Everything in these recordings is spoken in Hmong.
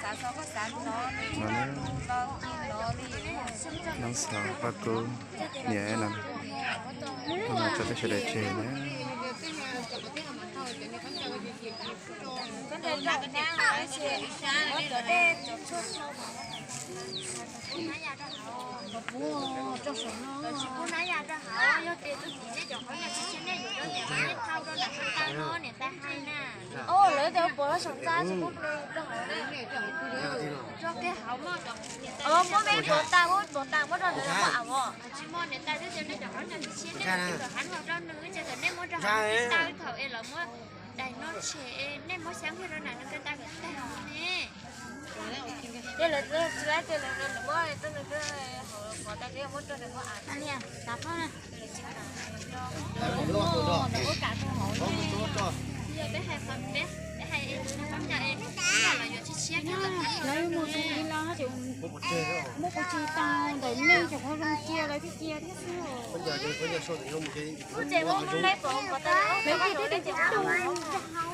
No, Noob Xaus Paj Kub niam no, no tso peb sawv daws tseg na. Lawv tias puas laj saum txaj tsis pub rau hauv, rau kiag hauv, muab peb tuav tas, muab tuav tas muab rau nws muab av os. Thaum es lawv muab daim no tshem, nej muab xyab kiag rau nram nws ko tas kom tag ne. Ces lawv tsis laib tias lawv muab rau nws ko, hauv qhov tas muab rau nws muab av. Peb hais qhov peb, peb hais es los yuav tshiab tshiab kiag lawm. Lawv mus tus ntawd los ces muab kuv tsis tau ntawm nej cov qhov zoo cia lawv thiaj cia thiab xwb. Lawv cia thiab tias tsis tu rau hauv xwb.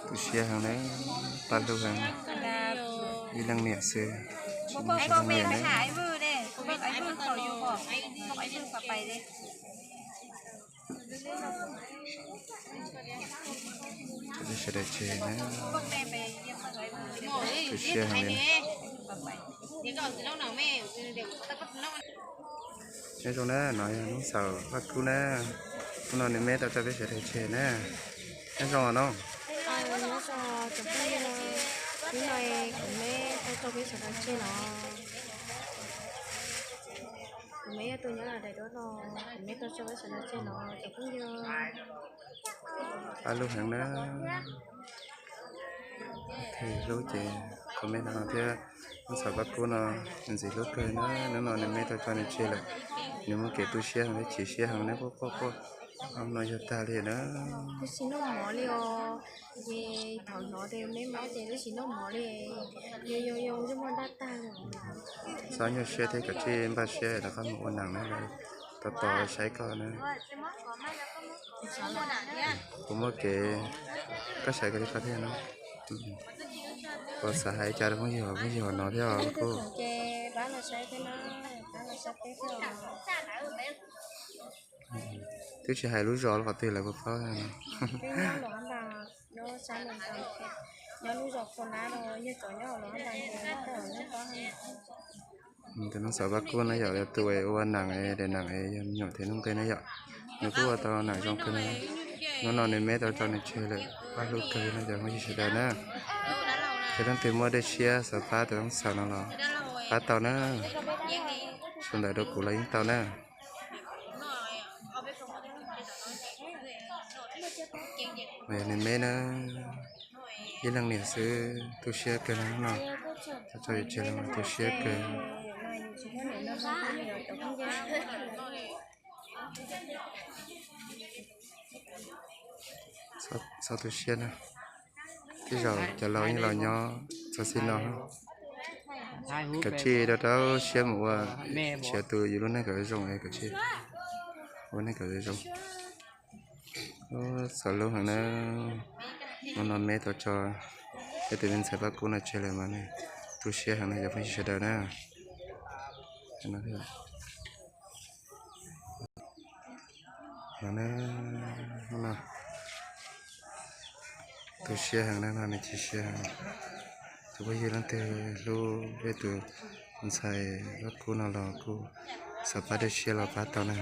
Tu siab heev na, pab hlub heev, ib leej niam xwb, tsis muaj leej niam na. Peb sawv daws tseg na, tu siab heev li. Nyob zoo na, no yog Noob Xaus Paj Kub na, hnub no nws me tau tso peb sawv daws tseg na. Nyob zoo os Noob. Hnub no kuv me tau tso peb sawv daws tseg no. Kuv me yog tus nyob daim duab no, kuv me tau tso peb sawv daws tseg no cov phooj ywg. Pab hlub heev na. Hlub ces comment no thiab, Noob Xaus Paj Kub no nws ntxim hlub kawg na, hnub no nws me tau tso nws tseg lawm, nws muaj kev tu siab heev thiab chim siab heev na, quaj quaj quaj, no yog tag li na. Twb tsis noj mov li os, ces thaum hnov tias me mob ces twb tsis noj mov li, yoo yoo yoo zoo muag daj tag li. Txhob nyuaj siab thiab, kav tsij npaj siab rov qab mus ua neej na, tos tos saib koj na. Kuv muaj kev, koj saib koj li koj thiab no. Kuv xav hais cas rau phooj ywg, phooj ywg no thiab os Kub. Twb tsis hais lub zos los qhov twg lawv puas paub no. Tus Noob Xaus Paj Kub no yog tus ua neej es daim neej es yog me nyuam thiab noob nqe na yom. Nws kuj ua tau neej zoo kawg na. Hnub no nws me tau tso nws tseg lawm, pab hlub kawg no cov phooj ywg sawv daws na. Ces leej twg muaj dej siab xav pab tus Noob Xaus no los pab tau na. Sau ntawv rau kuv los yeej tau na. Yog nws me na, ib leej niam xwb tu siab kawg no, tso yus tseg los tu siab kawg. Txhob tu siab na, tej zaum cov laus yeej los nyob txog xij no. Kav tsij rau rau siab mus ua, nrhiav tus yus lub neej kom zoo, kav tsij ua neej kom zoo. Xaus lub heev na, hnub no me tau tso peb tus me ntxhais Paj Kub no tseg lawm mas tu siab heev na cov phooj ywg sawv daws na. Tu siab heev na, no nws chim siab heev. Tus phooj ywg leej twg hlub peb tus ntxhais Paj Kub no los kuj xav pab dej siab los pab tau na.